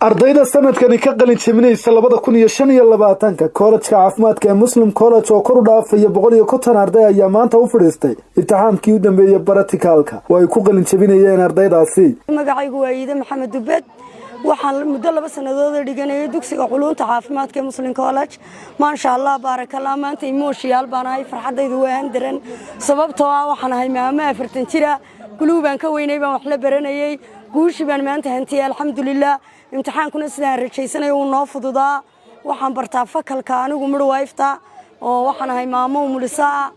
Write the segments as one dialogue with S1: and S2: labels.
S1: Ardayda sanadkani ka qalin jebinaysa 2025-ka koolajka caafimaadka ee Muslim College oo kor u dhaafaya 150 arday ayaa maanta u fadhiistay imtixaankii u dambeeyey practicalka oo ay ku qalin jebinayeen ardaydaasi.
S2: Magacaygu waa Iide Maxamed Dubed. Waxaan muddo 2 sannadood dhiganayay dugsiga culuunta caafimaadka ee Muslim College. Maasha Allah, baarakallah. Maanta emotional baan ahay, farxaddaydu waa handaran, sababtoo ah waxaan ahay maamo 40 jira. Guluu baan ka weynay baan wax la baranayey. Guushii baan maanta hantiyey, alxamdulilah. Imtixaankuna sidaan rajaysanayo wuu noo fududaa. Waxaan bartaa facultyga anigu midwifeta oo waxaan ahay maamo umulisaa.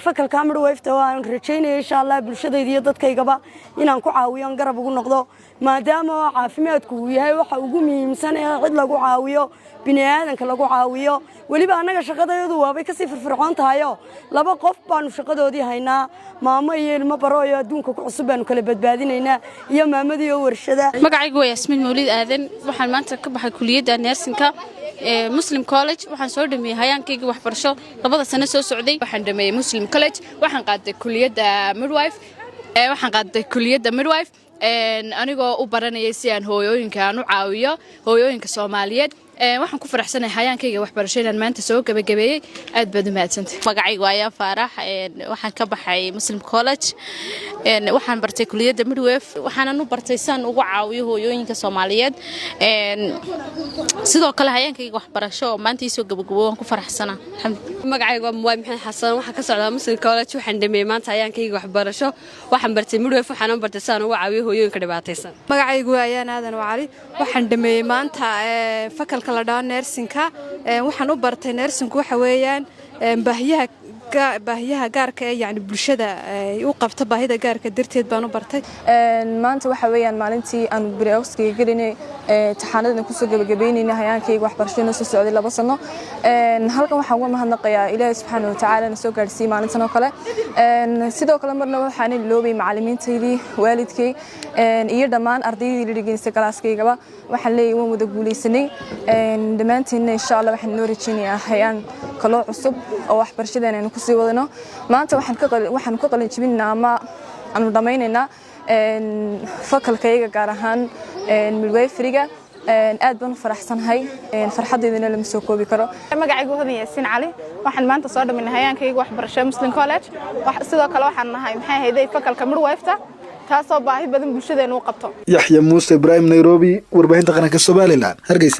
S2: Facultyga midwifeta waan rajaynaya, insha Allah, bulshadayda iyo dadkaygaba inaan ku caawiyo, aan garab ugu noqdo, maadaama caafimaadku uu yahay waxa ugu muhiimsan ee cid lagu caawiyo, bini aadanka lagu caawiyo. Weliba annaga shaqadayadu waabay kasii firfircoon tahayo. Laba qof baanu shaqadoodii haynaa, maamo iyo ilmo baro iyo adduunka ku cusub baanu kala badbaadinaynaa, iyo maamadii oo warshada.
S3: Magacaygu waa Yaasmiin Mawlid Aadan. Waxaan maanta ka baxay kuliyadda nursingka ee Muslim College. Waxaan soo dhameeyey hayaankayga waxbarasho 2da sano soo socday.
S4: Waxaan dhameeyey Muslim College. Waxaan qaaday kuliyadda midwife. Waxaan qaaday kuliyadda midwife anigoo u baranayay si aan hooyooyinka aan u caawiyo, hooyooyinka Soomaaliyeed. Waxaan ku faraxsanahay hayaankayga waxbarasho inaan maanta soo gabagabeeyey. Aad baad u mahadsantay.
S5: Magacaygu ayaa Faarax. Waxaan ka baxay Muslim College. Waxaan bartay kuliyadda midwife. Waxaanan u bartay si aan ugu caawiyo hooyooyinka Soomaaliyeed. Sidoo kale hayaankayga waxbarasho oo maanta iisoo gabagabo waan ku faraxsanaa.
S6: Magacayga waa Muwaay Maxamed Xasan. Waxaan ka socdaa Muslim College. Waxaan dhameeyey maanta hayaankayga waxbarasho. Waxaan bartay midwife. Waxaan u bartay si aan ugu caawiyo hooyooyinka dhibaataysan.
S7: Magacaygu waa Ayaan Aadan Wacali. Waxaan dhameeyey maanta facultyga la dhaho nursingka. Waxaan u bartay nursingku waxa weeyaan baahiyaha gaarka ee yani bulshada u qabto. Baahida gaarka darteed baan u bartay.
S8: Maanta waxa weeyaan maalintii aan pre-oskiga gelinay, imtixaanadan kusoo gabagabeynayna hayaankayga waxbarasho noo soo socday 2 sano. Halkan waxaan uga mahadnaqayaa Ilaahay subxaana watacaala na soo gaadhsiiyey maalintan oo kale. Sidoo kale marna waxaan iloobay macallimiintaydii, waalidkay iyo dhammaan ardaydii la dhigeysay classkaygaba. Waxaan leeyahay waan wada guuleysanay dhammaanteedna. Insha Allah waxaan noo rajaynayaa hayaan kaloo cusub oo waxbarashadeena aynu kusii wadano. Maanta waxaan ka qalin jebinaynaa ama aanu dhammaynaynaa facultygayaga, gaar ahaan midwiferyga. Aad baan u faraxsanahay, farxaddeydana lama soo koobi karo.
S9: Magacaygu Hodan Yaasiin Cali. Waxaan maanta soo dhaminay hayaankayga waxbarasho Muslim College. Sidoo kale waxaan nahay, maxay ahayday, facultyga midwifeta, taasoo baahi badan bulshadeena u qabto.
S1: Yaxya Muuse Ibraahim Nairobi, warbaahinta qaranka Somaliland, Hargeysa.